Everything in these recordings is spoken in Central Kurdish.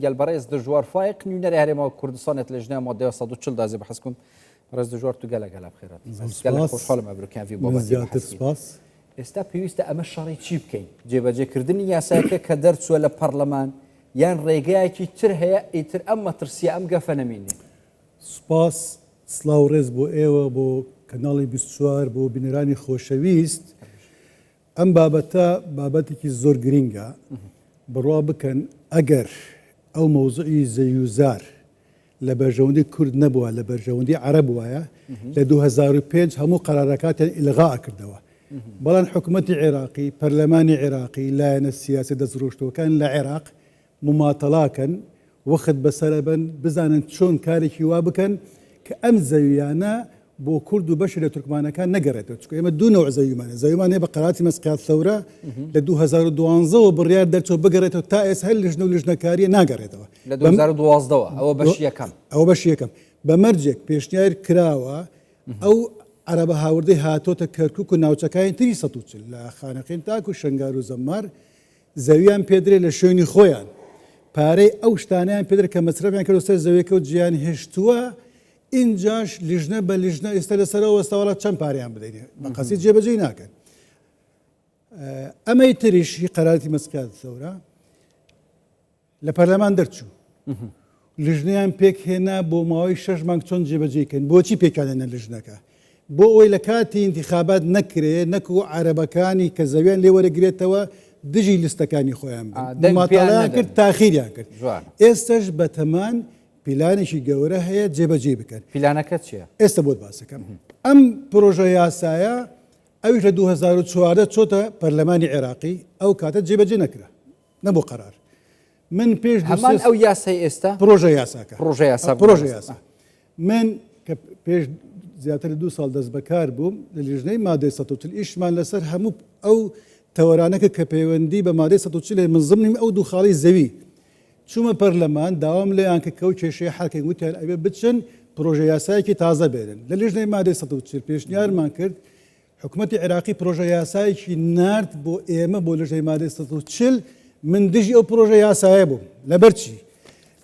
گەل بەڕێز دژوار فایق نوێنەری هەرێما کوردستانێت لە ژنە مادەیە 140 دازێ بەحسکم بەڕێز دژوار تو گەلە گەلە بخێرات گەلە خۆشحاڵم ئەبروکیان وی بۆ زیاتر سپاس. ئێستا پێویستە ئەمە شەڕی چی بکەین؟ جێبەجێکردنی یاسایەکە کە دەرچووە لە پەرلەمان یان ڕێگایەکی تر هەیە ئیتر ئەم مەترسیە ئەم گەفە نەمینێ؟ سوپاس، سڵاو ڕێز بۆ ئێوە، بۆ کەناڵی 24، بۆ بینەرانی خۆشەویست. ئەم بابەتە بابەتێکی زۆر گرینگە، بڕوا بکەن ئەگەر ئەو مەوزوعی زەویوزار لە بەرژەوەندی کورد نەبووە لە بەرژەوەندی عەرەب وایە لە 2005 هەموو قەرارەکاتیان ئیلغا ئەکردەوە بەڵام حکوومەتی عێراقی پەرلەمانی عێراقی لایەنە سیاسی دەستڕۆشتوەکان لە عێراق مماتەڵاکەن وەخت بەسەرەبەن بزانن چۆن کارێکی وا بکەن کە ئەم زەویانە بۆ کورد و بەشی لە تورکمانەکان نەگەڕێتەوە چونکە ئێمە دوو نەوع زەویمان هەیە زەویمان هەیە بە قەراتی مەسقیات ثەورە لە 2012 وە بڕیار دەرچوە بگەڕێتەوە تا ئێستا هەر لژنە و لژنەکاریە ناگەڕێتەوە لە 2012 وە ئەوە بەشی یەکەم ئەوە بەشی یەکەم بە مەرجێک پێشنیار کراوە ئەو عەرەبە هاوردەی هاتۆتە کەرکوک و ناوچەکانی تری 140 لە خانەقین تاکو شنگار و زەممار زەویان پێدرێ لە شوێنی خۆیان پارەی ئەو شتانیان پێدرێت کە مەسرەفیان کردو سەر زەویەکە و جیان هێشتووە ئینجاش لیژنە بە لیژنە ئێستا لەسەرەوە وەستاوەڵا چەند پارەیان بدەینێ بە قەسی جێبەجێی ناکەن ئەمەی تریش هی قەراتی مەسقیات سەورە لە پەرلەمان دەرچوو لیژنەیان پێک هێنا بۆ ماوەی شەش مانگ چۆن جێبەجێکەن بۆچی پێکانێنە لیژنەکە بۆ ئەوەی لە کاتی انتخابات نەکرێ نەکو عەرەبەکانی کە زەویان لێ وەرەگرێتەوە دژی لیستەکانی خۆیان بن ماتاڵیان کرد تاخیریان کرد ئێستش بەتەمان پیلانێکی گەورە هەیە جێبەجێی بکەن. پیلانەکە چیە؟ ئێستا بۆت باسەکەم. ئەم پرۆژە یاسایە ئەویش لە 2014 چۆتە پەرلەمانی عێراقی ئەو کاتە جێبەجێ نەکرا نەبوو قەرار من پێش هەمان ئەو یاسای ئێستا پرۆژە یاساکە پرۆژە یاسا پرۆژە یاسا من کە پێش زیاتر لە دوو ساڵ دەست بەکار بووم لە لیژنەی مادەی 140 ئیشمان لەسەر هەموو ئەو تەوەرانەکە کە پەیوەندی بە مادەی 140 من ضمنی ئەو دوو خاڵی زەوی چوومە پەرلەمان داوام لێیان کرد کە ئەو کێشەیە حەل کەین، وتیان ئەبێ بچن پرۆژە یاسایەکی تازە بێنن. لە لیژنەی مادەی 140 پێشنیارمان کرد، حکومەتی عێراقی پرۆژە یاسایەکی نارد بۆ ئێمە بۆ لیژنەی مادەی 140، من دژی ئەو پرۆژە یاسایە بووم. لەبەر چی؟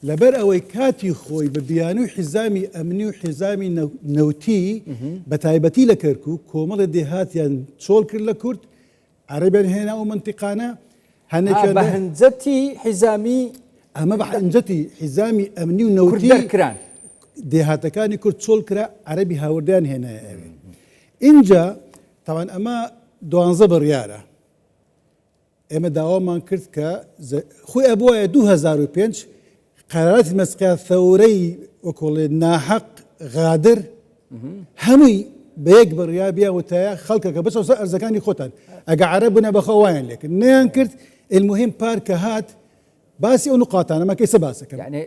لەبەر ئەوەی کاتی خۆی بە بیانووی حیزامی ئەمنی و حیزامی نەوتی بە تایبەتی لە کەرکووک کۆمەڵێ دێهاتیان چۆڵ کرد لە کورد، عەرەبیان هێنا ئەو مەنتیقانە هەنێکیان بە هەنجەتی حیزامی ئەمە بە هەنجەتی حیزامی ئەمنی و نەوتی دەرکران دێهاتەکانی کورد چۆڵ کرا عەرەبی هاوردیان هێنایە ئەوێ ئینجا تاوان ئەمە دوانزە بڕیارە ئێمە داوامان کرد کە خۆی ئەبوایە 2005 قەراراتی مەسقیا ثەورەی وەکۆڵێ ناحەق غادر هەمووی بە یەک بڕیا بیا وتایە خەڵکەکە بچەوە سەر ئەرزەکانی خۆتان ئەگە عەرەب بوونە بەخوا وایان لێکرد نەیان کرد المهم پار کە هات باسی ئەو نقاتانە مەکە ئێستا باسەکەم یعنی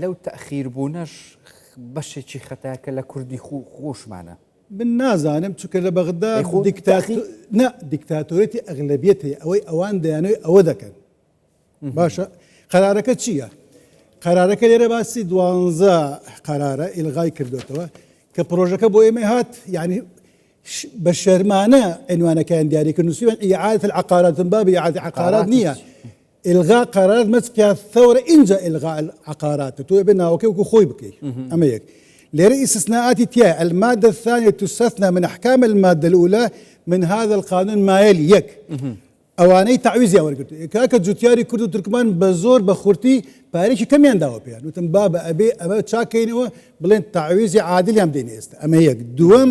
لەو تەخیر بوونەش بەشێکی خەتاکە لە کوردی خۆشمانە من نازانم چونکە لە بەغدا نا دیکتاتۆرێتی ئەغلەبیەت هەیە ئەوەی ئەوان دەیانەوێت ئەوە دەکەن باشە قەرارەکە چییە؟ قەرارەکە لێرە باسی دوانزە قەرارە ئیلغای کردوێتەوە کە پرۆژەکە بۆ ئێمە هات یعنی بە شەرمانە عنوانەکەیان دیاری کرد نووسیان ئیعادة العقارات من باب إعادة عقارات نییە إلغاء قرارات مەسقیا ثورة ئینجا إلغاء العقارات تۆ بێ ناوەکەی وەکو خۆی بکەی ئەمە یەک لێرە ئیستثناءاتی تیا المادة الثانية تستثنى من أحكام المادة الأولى من هذا القانون ما يلي یەک ئەوانەی تەعویزیان وەرگرتووە. ئێ کاکە جوتیاری کورد و تورکمان بە زۆر بە خورتی پارەیەکی کەمیان داوە پێیان. وتم بابە ئەبێ ئەمە چاک کەینەوە بڵێن تەعویزی عادلیان بدەینە ئێستا. ئەمە یەک. دووەم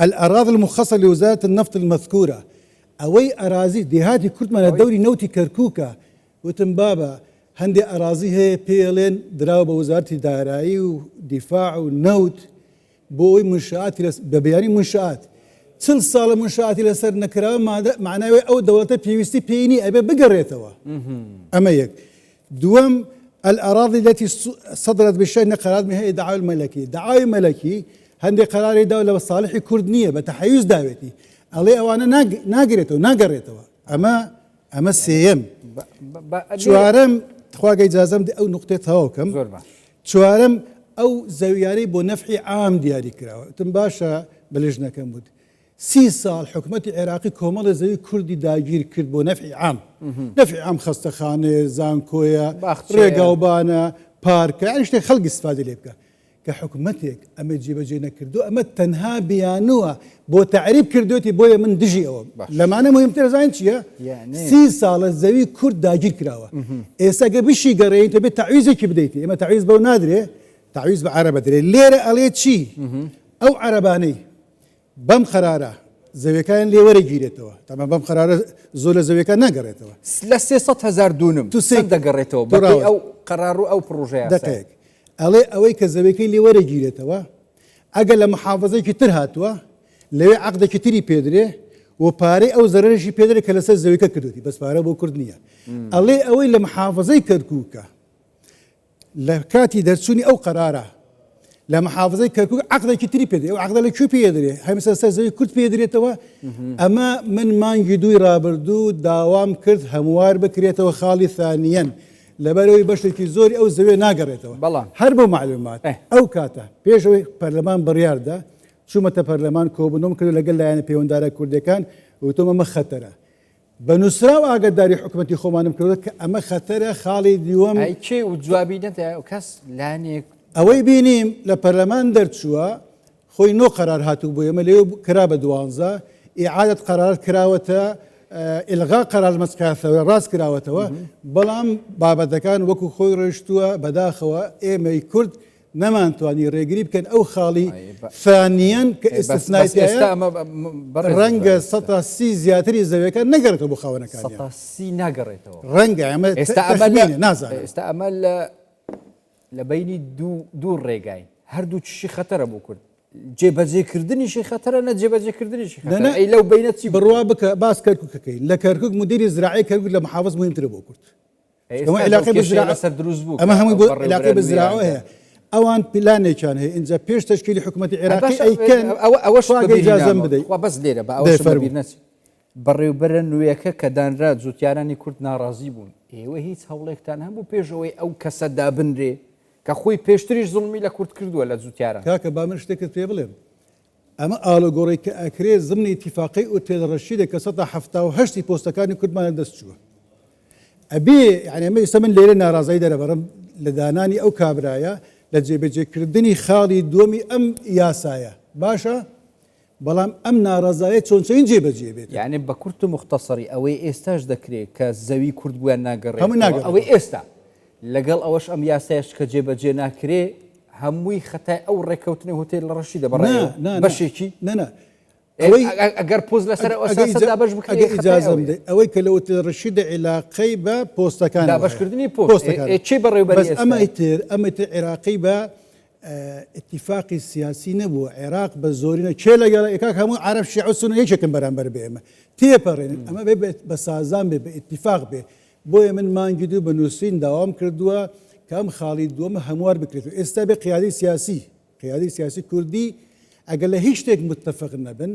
الأراضي المخصصة لوزارة النفط المذكورة ئەوەی ئەرازی دێهاتی کوردمان لە دەوری نەوتی کەرکووکە. وتم بابە هەندێ ئەرازی هەیە پێی ئەڵێن دراوە بە وەزارەتی دارایی و دیفاع و نەوت بۆ ئەوەی منشاتی لەس بە بیانی منشات چل ساڵە منشاتی لەسەر نەکراوە معنای ئەوەی ئەو دەوڵەتە پێویستی پێی نییە ئەبێ بگەڕێتەوە ئەمە یەک دووەم الأراضي التي صدرت بشأن قرارات من هيئة دعاوى الملكي دعاوى ملكي هەندێک قراری داوە لە ساڵحی کورد نییە بە تەحەیوز داوێتی ئەڵێ ئەوانە ناگرێتەوە ناگەڕێتەوە ئەمە ئەمە سێیەم چوارەم تخواگە ئیجازەم دە ئەو نقطەیە تەواو کەم زۆر باش چوارەم ئەو زەویانەی بۆ نەفعی عام دیاری کراوە وتم باشە بە لیژنەکەم وت. سی ساڵ حکومەتی عێراقی کۆمەڵێ زەوی کوردی داگیر کرد بۆ نەفعی عام. نەفعی عام خەستەخانەیە، زانکۆیە، ڕێگاوبانە، پارکە، یانی شتێک خەڵک ئیستفادەی لێ بکا. کە حکومەتێک ئەمەی جێبەجێ نەکردووە، ئەمە تەنها بیانووە بۆ تەعریب کردوێتی، بۆیە من دژی ئەوەم. لەمانە موهیمتر ئەزانی چییە؟ سی ساڵە زەوی کورد داگیر کراوە. ئێستا گەر بشیگەڕێنیتەوە بێ تەعویزێکی بدەیتێ، ئێمە تەعویز بەو نادرێ، تەعویز بە عەرەب ئەدرێ. لێرە ئەڵێ چی؟ ئەو عەرەبانەی بەم قەرارە زەویەکانیان لێ وەرەگیرێتەوە، تەبعەن بەم قەرارە زۆر لە زەویەکان ناگەڕێتەوە. لە 300 هەزار دونم تو چەند دەگەڕێتەوە تو بەپێی ڕاوەست. ئەو قەرار و ئەو پڕۆژە یاسایە؟ دەقەیەک. ئەڵێ ئەوەی کە زەویەکەی لێ وەرەگیرێتەوە ئەگەر لە محافەزەیەکی تر هاتووە لەوێ عەقدێکی تری پێدرێ و پارەی ئەو زەرەرەشی پێدرێ کە لەسەر زەویەکە کردووتی بەس پارە بۆ کورد نییە. ئەڵێ ئەوەی لە محافەزەی کەرکووکە لە کاتی دەرچوونی ئەو قەرارە لە محافزەی کەرکوک عەقدێکی تری پێ ئەو عەقدە لە کوێ پێ دەرێ هەمیسە سەر زەوی کورد پێ درێتەوە ئەمە من مانگی دووی رابردوو داوام کرد هەموار بکرێتەوە خاڵی ثانیەن لەبەرەوەی بەشێکی زۆری ئەو زەوێ ناگەڕێتەوە بەڵام هەر بۆ معلومات ئەو کاتە پێشەوەی پەرلەمان بڕیاردا چوومەتە پەرلەمان کۆبوونەوەم کرد لەگەڵ لایەنە پەیوەندارە کوردەکان وتم ئەمە خەتەرە بە نووسراو ئاگاداری حکومەتی خۆمانم کردووە کە ئەمە خەتەرە، خاڵی دووەم. ئەی کێ و جوابی نەدایەوە؟ کەس لایەنێک. ئەوەی بینیم لە پەرلەمان دەرچووە، خۆی نۆ قەرار هاتوو بۆ ئێمە لەوێ کرا بە دوانزە، ئیعادەت قەرارات کراوەتە، ئیلغا قەرار مەسکا ثەورە ڕاست کراوەتەوە، بەڵام بابەتەکان وەکو خۆی ڕۆیشتووە، بەداخەوە ئێمەی کورد نەمانتوانی ڕێگری بکەن ئەو خاڵی ثانیەن کە ئیستثنای تیایە ڕەنگە 130 زیاتری زەویەکان نەگەڕێتەوە بۆ خاوەنەکانیان. 130 ناگەڕێتەوە. ڕەنگە ئەمە ئێستا ئەمە تەخمینە نازانم. ئێستا ئەمە لە لە بەینی دوو دوو ڕێگاین هەردوو چشی خەتەرە بۆ کورد جێبەجێکردنیشی خەتەرە نە جێبەجێکردنیشی خەتەرە ئەی لەو بەینە چی بڕوا بکە باس کەرکوکەکەی لە کەرکوک مدیری زراعی کەرکوک لە محافظ مهمترە بۆ کورد. ئەمە علاقەی بە زراعە سەر دروست بوو ئەمە هەمووی بۆ علاقەی بە زراعە هەیە ئەوان پلانێکیان هەیە ئینجا پێش تەشکیلی حکوومەتی عێراقی ئەیکەن ئەوە ئەوەش ئیجازەم بدەی خوا بەس لێرە بە ئەوەش بیر نەچی بەڕێوبەرە نوێیەکە کە دانرا جوتیارانی کورد ناڕازی بوون ئێوە هیچ هەوڵێکتان هەبوو پێش ئەوەی ئەو کەسە دابنرێ کە خۆی پێشتریش زوڵمی لە کورد کردووە لە جوتیاران کاکە با من شتێکت پێ بڵێم ئەمە ئاڵوگۆڕی کە ئەکرێ زمنی ئیتیفاقەی ئوتێل ڕەشیدە کە 78% ی پۆستەکانی کوردمان لە دەست چووە. ئەبێ یعنی ئەمە ئێستا من لێرە ناڕازایی دەرەبڕم لە دانانی ئەو کابرایە لە جێبەجێکردنی خاڵی دووەمی ئەم یاسایە باشە بەڵام ئەم ناڕەزایە چۆن چۆین جێبەجێ بێت یعنی بە کورت و مختصری ئەوەی ئێستاش دەکرێت کە زەوی کورد بوویان ناگەڕێتەوە هەموو ناگەڕێتەوە. ئەوەی ئێستا لەگەڵ ئەوەش ئەم یاسایەش کە جێبەجێ ناکرێ هەمووی خەتای ئەو ڕێککەوتنەی هۆتێل ڕەشیدە بەڕای نا ئێوە؟ نا نا بەشێکی نا نا ئەوەی ئەگەر پۆست لەسەر ئەو ئەگەر ئەساسە ئیجا- دابەش بکرێ ئەگەر خەتای ئیجازەم ئەوەیە. بدەی ئەوەی کە لە ئوتێل ڕەشیدە عیلاقەی بە پۆستەکانەوە هەیە. دابەشکردنی پۆست پۆستەکان. ئێ کێ بەڕێوبەری بەس ئێستایە؟ ئەمەی تر ئەمەی تر عێراقی بە ئیتیفاقی سیاسی نەبووە عێراق بە زۆرینە کێ لەگەڵ کاک هەموو عەرەب شیعە و سوننە یەکێکن بەرامبەر بە ئێمە تێپەڕێنن ئەمە بێ بە سازان بێ بە ئیتیفاق بێ بۆیە من مانگی دوو بە نووسین داوام کردووە کە ئەم خاڵی دووەمە هەموار بکرێت و ئێستا بێ قیادەی سیاسی قیادەی سیاسی کوردی ئەگەر لە هیچ شتێک متفق نەبن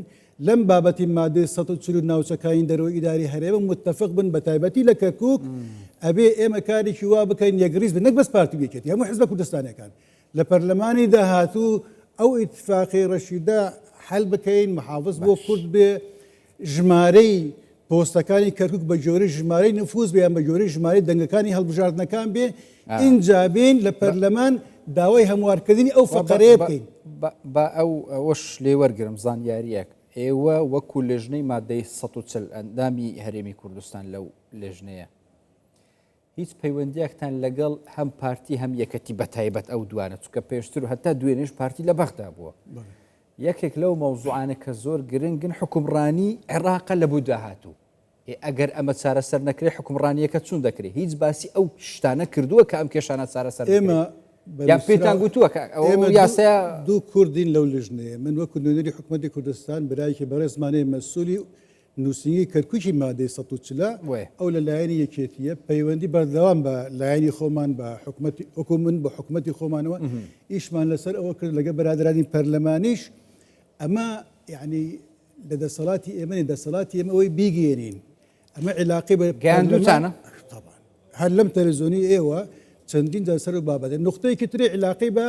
لەم بابەتی مادەی 140 ناوچەکانی دەرەوەی ئیداری هەرێمە متفق بن بە تایبەتی لە کەرکوک ئەبێ ئێمە کارێکی وا بکەین یەکڕیز بن نەک بەس پارتی و یەکێتی هەموو حزبە کوردستانیەکان لە پەرلەمانی داهاتوو ئەو ئیتفاقی ڕەشیدە حەل بکەین محافظ بۆ کورد بێ ژمارەی پۆستەکانی کەرکوک بە گوێرەی ژمارەی نفوس بێ یان بە گوێرەی ژمارەی دەنگەکانی هەڵبژاردنەکان بێ ئینجا بێین لە پەرلەمان داوای هەموارکردنی ئەو فەقەرەیە بکەین. با ئەو ئەوەش لێ وەرگرم زانیارییەک، ئێوە وەکو لێژنەی مادەی 140 ئەندامی هەرێمی کوردستان لەو لێژنەیە هیچ پەیوەندیەکتان لەگەڵ هەم پارتی هەم یەکەتی بەتایبەت ئەو دوانە چونکە پێشتر و هەتا دوێنێش پارتی لە بەغدا بووە یەکێک لەو مەوزوعانە کە زۆر گرنگن حکومڕانی عێراقە لە بۆ داهاتوو ئەگەر ئەمە چارەسەر نەکرێت حکومڕانیەکە چون دەکرێت هیچ باسی ئەو شتانە کردووە کە ئەم کێشانە چارەسەر ئێمە یان پێتان گوتووە کە ئێمە یاسا دوو کوردین لەو لژنەیە من وەکو نوێنەری حکوومەتی کوردستان برایکی بەڕێزمانەیە مەسوولی نووسینگەی کەرکوکی مادەی 140 ئەو لە لایەنی یەکێتیە پەیوەندی بەردەوام بە لایەنی خۆمان بە حکومەتی وەکو من بە حکومەتی خۆمانەوە ئیشمان لەسەر ئەوە کرد لەگە برادرانی پەرلەمانیش ئەمە یعنی لە دەسەڵاتی ئێمە نیە دەسەڵاتی ئێمە ئەوەی بیگەێنین ئەمە عیلاقی بە گەیاندوتانە طبعا هەر لەم تەلەزۆنی ئێوە چەندین جار سەر و بابەتە نقطەیەکی تری عیلاقی بە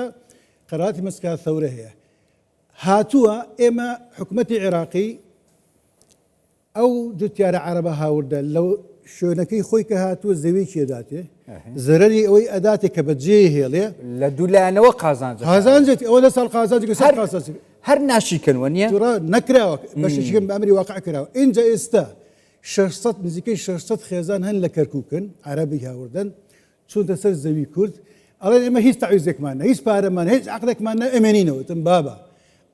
قەراتی مەسکا ثەورە هەیە هاتووە ئێمە حکومەتی عێراقی ئەو جوتیارە عەرەبە هاوردە لە شوێنەکەی خۆی کە هاتووە زەویەکی ئەداتێ زەرەری ئەوەی ئەداتێ کە بەجێی هێڵێ. لە دوو لایەنەوە قازانج ئەکا. قازانجێتی ئەوە لە ساڵ قازانجی کە ساڵ قازانجی. هەر ناشیکەن وەنیە؟ تورا نەکراوە بەشێکی کەم بە ئەمری واقع کراوە ئینجا ئێستا 600 نزیکەی 600 خێزان هەن لە کەرکوکن عەرەبی هاوردەن چونتە سەر زەوی کورد ئەڵێن ئێمە هیچ تەعویزێکمان نە هیچ پارەمان هیچ عقلێکمان نە ئەمێنینەوە وتم بابە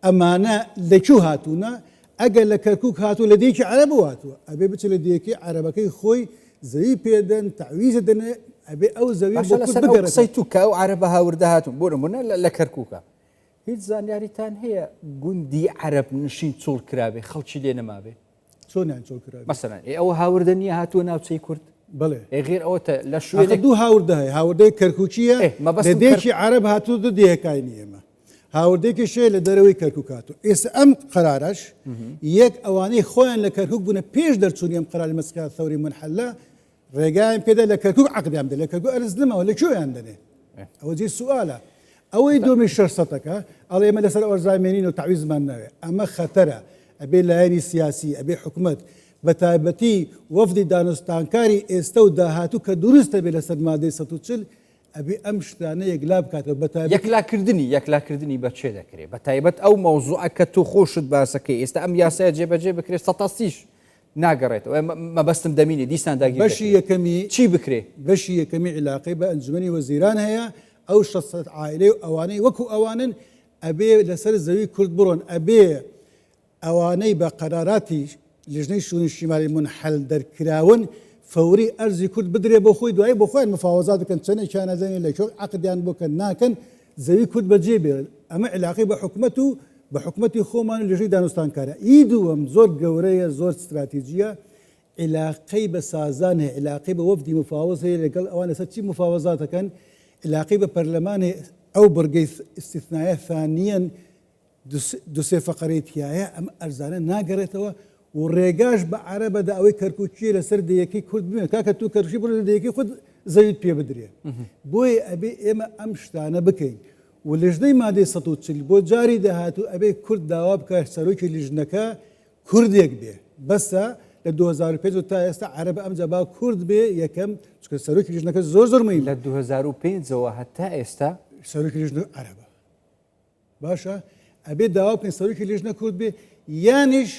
ئەمانە لە کوێ هاتوونە ئەگەر لە کەرکک هاتوو لە دێکی عەرەبەوە هاتووە ئەبێ بچێت لە دێکی عەرەبەکەی خۆی زەوی پێدەن تەعویزە دەنێ ئەبێ ئەو زەوی باشە بۆ کورد لەسەر ئەو بگەڕێتەوە. قسەی تو کە ئەو عەرەبە هاوردە هاتوون بۆ نمونە لە کەرکوکە هیچ زانیاریتان هەیە گوندی عەرەب نشین چۆڵ کرابێ خەڵکی لێ نەمابێ؟ چۆنیان چۆڵ کرابێ؟ مەسەلەن ئێ ئەوە هاوردە نییە هاتووە ناوچەی کورد؟ بەڵێ. ئێ غێر ئەوە تە لە ئاخر شوێنێک دوو هاوردە هەیە هاوردەی کەرکووکییە ئێ لە مەبەستم کەر دێکی عەرەب هاتووە دێهەکانی ئێمە هاوردەیەکیش هەیە لە دەرەوەی کەرکووک هاتووە ئێستا ئەم قەرارەش یەک ئەوانەی خۆیان لە کەرکووک بوونە پێش دەرچوونی ئەم قەراری مەسکا ثەوری منحلە ڕێگایان پێدا لە کەرکوک عەقدیان بدەن لە کەرکوک ئەرز نەماوە لە کوێیان دەنێ ئەوە جێی سوالە ئەوەی دومی شەشسەتەکە ئەڵێ ئێمە لەسەر ئەوەرزا مێنین و تەعویزمان ناوێ ئەمە خەتەرە ئەبێ لایەنی سیاسی ئەبێ حکومەت بە تایبەتی وەفدی دانوستانکاری ئێستە و داهاتوو کە دروستە بێ لەسەر مادەی 140 ئەبێ ئەم شتانە یەکلا بکاتەوە بە تایبەتی یەکلاکردنی یەکلاکردنی بە چێ دەکرێ بە تایبەت ئەو مەوزوعە کە تۆ خۆشت باسەکەی ئێستا ئەم یاسایە جێبەجێ بکرێت سەتاسیش ناگەڕێتەوە مەبەستم دەمینێ دیسان داگیر بەشی دەکرێ یەکەمی چی بکرێ؟ بەشی یەکەمی عیلاقەی بە ئەنجومەنی وەزیران هەیە ئەو 600 عائیلەی و ئەوانەی وەکو ئەوانن ئەبێ لەسەر زەوی کورد بڕۆن ئەبێ ئەوانەی بە قەراراتی لیژنەی شوونی شیمالی مونحەل دەرکراون فەوری ئەرزی کورد بدرێ بۆ خۆی دوایی بۆ خۆیان مفاوەزات بکەن چەنێکیان ئەدەنێ لە کوێ عەقدیان بۆ کەن ناکەن زەوی کورد بەجێ بێڵن ئەمە عیلاقەی بە حکومەت و بە حکومەتی خۆمان و لیژنەی دانوستانکارە. ئی دووەم زۆر گەورەیە زۆر ستراتیجیە عیلاقەی بە سازان هەیە عیلاقەی بە وەفدی مفاوەز هەیە لەگەڵ ئەوان لەسەر چی مفاوەزات دەکەن عیلاقەی بە پەرلەمان هەیە ئەو بڕگەی ئیستیثنایە ثانیەن دوسێ فەقەرەی تیایە ئەم ئەرزانە ناگەڕێتەوە و ڕێگاش بە عەرەبە دا ئەوەی کەرکوکیە لەسەر دێیەکەی کورد بمێنێت کاکە تۆ کەرکوکی بڕۆ لە دێیەکەی خۆت زەویت پێ بدرێ بۆیە ئەبێ ئێمە ئەم شتانە بکەین و لیژنەی مادەی 140 بۆ جاری داهاتوو ئەبێ کورد داوا بکە سەرۆکی لیژنەکە کوردێک بێ بەسە لە 2005 تا ئێستا عەرەب ئەمجا با کورد بێ یەکەم چونکە سەرۆکی لیژنەکە زۆر زۆر مهمە لە 2005ەوە هەتا ئێستا سەرۆکی لیژنە عەرەبە باشە ئەبێ داوا بکەین سەرۆکی لیژنە کورد بێ یانیش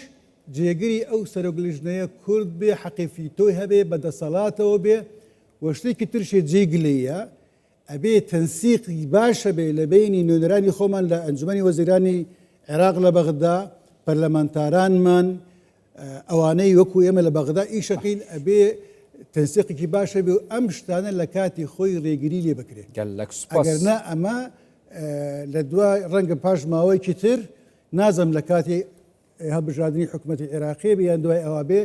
جێگری ئەو سەرۆک لیژنەیە کورد بێ حەقی فیتۆی هەبێ بە دەسەڵاتەوە بێ و شتێکی ترشێ جێی گلەیە ئەبێ تەنسیقی باش هەبێ لە بینی نوێنەرانی خۆمان لە ئەنجومەنی وەزیرانی عێراق لە بەغدا پەرلەمانتارانمان ئەوانەی وەکو ئێمە لە بەغدا ئیشەکەین ئەبێ تەنسیقێکی باش هەبێ و ئەم شتانە لە کاتی خۆی ڕێگری لێ بکرێ گەلەک سوپاس. ئەگەر نا ئەمە لە دوای ڕەنگە پاش ماوەیەکی تر نازم لە کاتی هەڵبژاردنی حکومەتی عێراقی بێ یان دوای ئەوە بێ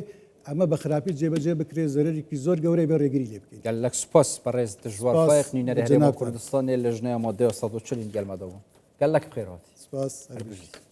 ئەمە بە خراپی جێبەجێ بکرێ زەرەرێکی زۆر گەورەی بێ ڕێگری لێ بکەین. گەلەک سوپاس بەڕێز دژوار سوپاس فایەق نوێنەری بۆ هەرێمی جەنابتان. کوردستانێ لە ژنەیە مادەی 140 گەلمەدەبوو. گەلەک بخێرهاتی. سوپاس هەر هەر بژیت. بژیت.